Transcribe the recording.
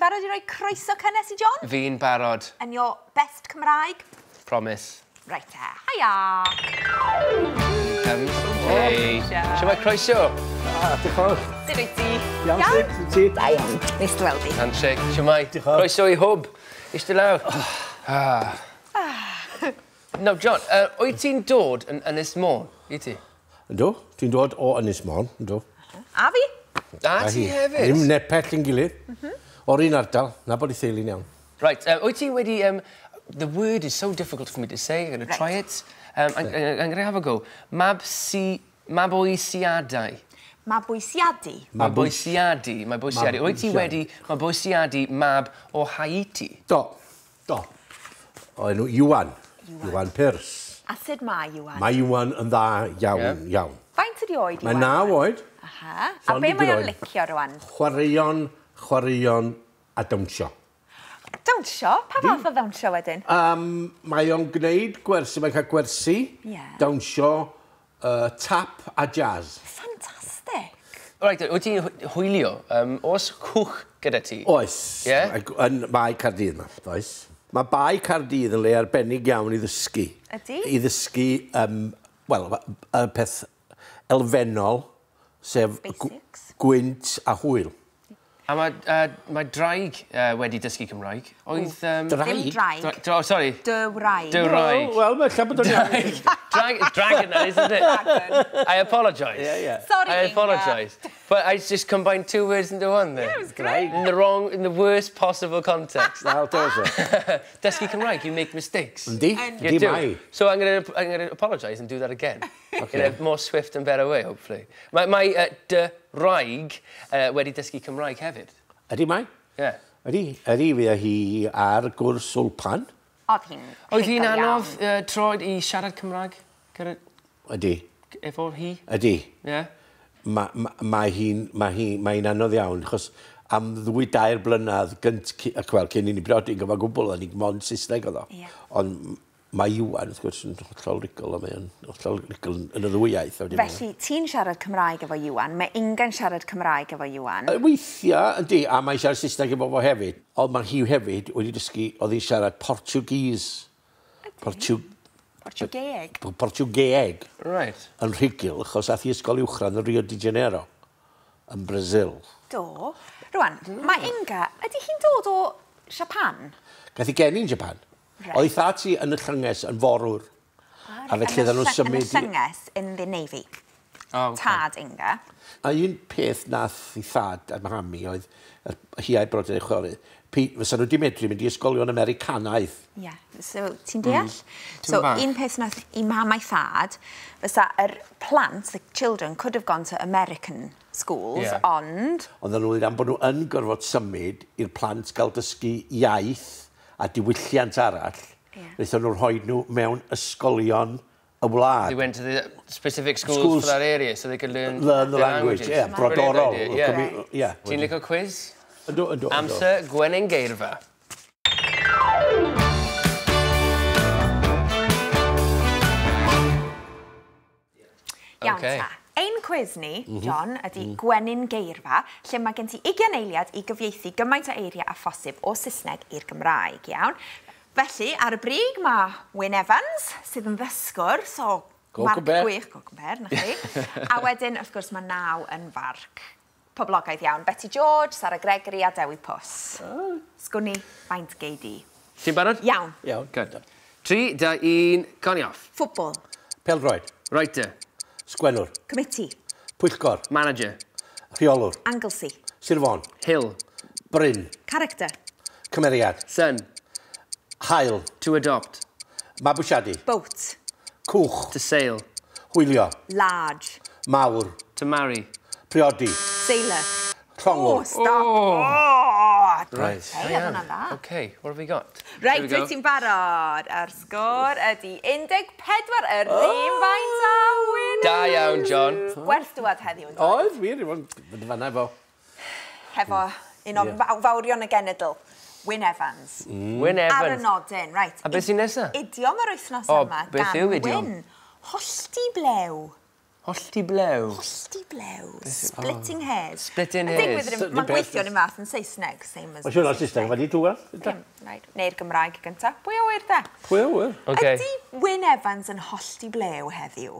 barod i roi croeso cynnes i John? Fi'n barod. Yn your best Cymraeg? Promise. Right te. Hiya! Hey. Shwmae, croeso? Ah, diolch yn fawr. Sut wyt ti? Iawn, sut ti? Da iawn. Neis dy weld di. Handshake. Shwmae? Croeso i Hwb. Eistedd lawr. Ah. Now, John, wyt ti'n dod yn Ynys Môn, i ti? Yndw, dwi'n dod o Ynys Môn, yndw. A fi? A ti hefyd? Ddim nepell yn gilydd. O'r un ardal, nabod i theulu'n iawn. Right, wyt ti wedi... The word is so difficult for me to say, I'm going to try it. I'm going to have a go. Mabwysiadau. Mabwysiadu? Mabwysiadu. Mabwysiadu. Wyt ti wedi mabwysiadu mab o Haiti? Do, do. O enw Iwan. Iwan Pierce. A sut mae Iwan? Mae Iwan yn dda iawn, iawn. Faint ydi oed, Iwan? Mae 9 oed. Aha. A be mae o'n licio rwan? Chwaraeon, chwaraeon a dawnsio. Dawnsio? Pa fath o ddawnsio wedyn? Mae o'n gwneud gwersi, mae'n cael gwersi, dawnsio, tap a jazz. Fantastic. Reit, wyt ti'n hwylio? Oes cwch gyda ti? Oes. Yn Bae Caerdydd yma, oes. Mae Bae Caerdydd yn le arbennig iawn i ddysgu. Ydy? I ddysgu, wel, y peth elfennol, sef gwynt a hwyl. A mae draig wedi dysgu Cymraeg. Oedd... Draig? Ddim draig. Oh, sorry. Dy wraig. Dy wraig. Wel, mae lle bod o'n iawn. Dragon, that, isn't it? Dragon. I apologise. Yeah, yeah. Sorry, I apologise. But I just combined two words into one there. Yeah, it was great. In the wrong, in the worst possible context. Wel, does it. Dysgu Cymraeg, you make mistakes. Yndi. You do. So I'm going to apologise and do that again. In a more swift and better way, hopefully. Mae dy wraig wedi dysgu Cymraeg hefyd. Ydy mae? Ie. Ydy, ydy, fydd hi ar gwrs Wlpan. Oedd hi'n Oedd hi'n anodd troed i siarad Cymraeg? Ydy. Efo hi? Ydy. Ie. Mae hi'n anodd iawn, achos am 2-3 blynedd gynt, wel, cyn i ni briodi yn gyfan gwbl, o'n i'n mond Saesneg oedd o. Ond mae Iwan, wrth gwrs, yn hollol rugl, a mae'n hollol rugl yn y ddwy iaith. Felly, ti'n siarad Cymraeg efo Iwan, mae Inga'n siarad Cymraeg efo Iwan. Weithiau, yndi, a mae'n siarad Saesneg efo fo hefyd. Ond mae hi hefyd wedi dysgu, oedd hi'n siarad Portuguese. Portiwgeeg. Portiwgeeg. Right. Yn rhugl, achos ath hi ysgol uwchradd yn Rio de Janeiro, yn Brazil. Do. Rwan, mae Inga, ydy hi'n dod o Japan? Gath hi geni yn Japan. Oedd ei thad hi yn y llynges yn forwr. A felly oedden nhw'n symud... Yn y llynges, in the Navy. Tad Inga. A un peth nath ei thad a mhami oedd, hi a'i brodyr ei chwiorydd, fysa nhw wedi medru mynd i ysgolion Americanaidd. Ie, so ti'n deall? So un peth nath i mam a'i thad, fysa yr plant, the children, could have gone to American schools, ond... Ond nhw am bod nhw yn gorfod symud i'r plant gael dysgu iaith a diwylliant arall, wnaethon nhw rhoi nhw mewn ysgolion y wlad. They went to the specific schools for that area so they could learn the language. Yeah, brodorol. Ti'n licio quiz? Yndw, yndw. Amser Gwenyn Geirfa. Iawn ta. Ein quiz ni, John, ydy Gwenyn Geirfa, lle mae gen ti 20 eiliad i gyfieithu gymaint o eiriau a phosib o Saesneg i'r Gymraeg, iawn? Felly, ar y brig mae Wyn Evans, sydd yn ddysgwr, so marc gwych, go compare, na chi. A wedyn, wrth gwrs, mae 9 yn farc poblogaidd iawn. Betty George, Sarah Gregory a Dewi Pws. Sgwn i faint gei di. Ti'n barod? Iawn. Iawn. Good. 3, 2, 1, coni off. Football. Pêl-droed. Writer. Sgwennwr. Committee. Pwyllgor. Manager. Rheolwr. Anglesey. Sir Fôn. Hill. Bryn. Character. Cymeriad. Son. Haul. To adopt. Mabwysiadu. Boat. Cwch. To sail. Hwylio. Large. Mawr. To marry. Priodi. Sailor. Llongwr. Oh, stop. Oh. Right. Hey, oedd hwnna'n dda. Okay, what have we got? Reit, wyt ti'n barod? A'r sgôr ydy 14, yr un faint a Wyn. Da iawn, John. Gwerth dŵad heddiw. Oedd, wir, i fod yn fanna efo. Hefo un o fawrion y genedl, Wyn Evans. Wyn Evans. Ar y nodyn, right. A beth sy'n nesaf? Idiom yr wythnos yma gan Beth yw idiom? Wyn. Hollti blew. Hollti blew. Hollti blew. Splitting hairs. Splitting hairs. Mae'n gweithio yn y math yn Saesneg, same as... Mae'n siŵr o'r Saesneg, mae di dŵad. Right. Neu'r Gymraeg gyntaf. Pwy o wir de? Pwy o wir? Okay. Ydy Wyn Evans yn hollti blew heddiw?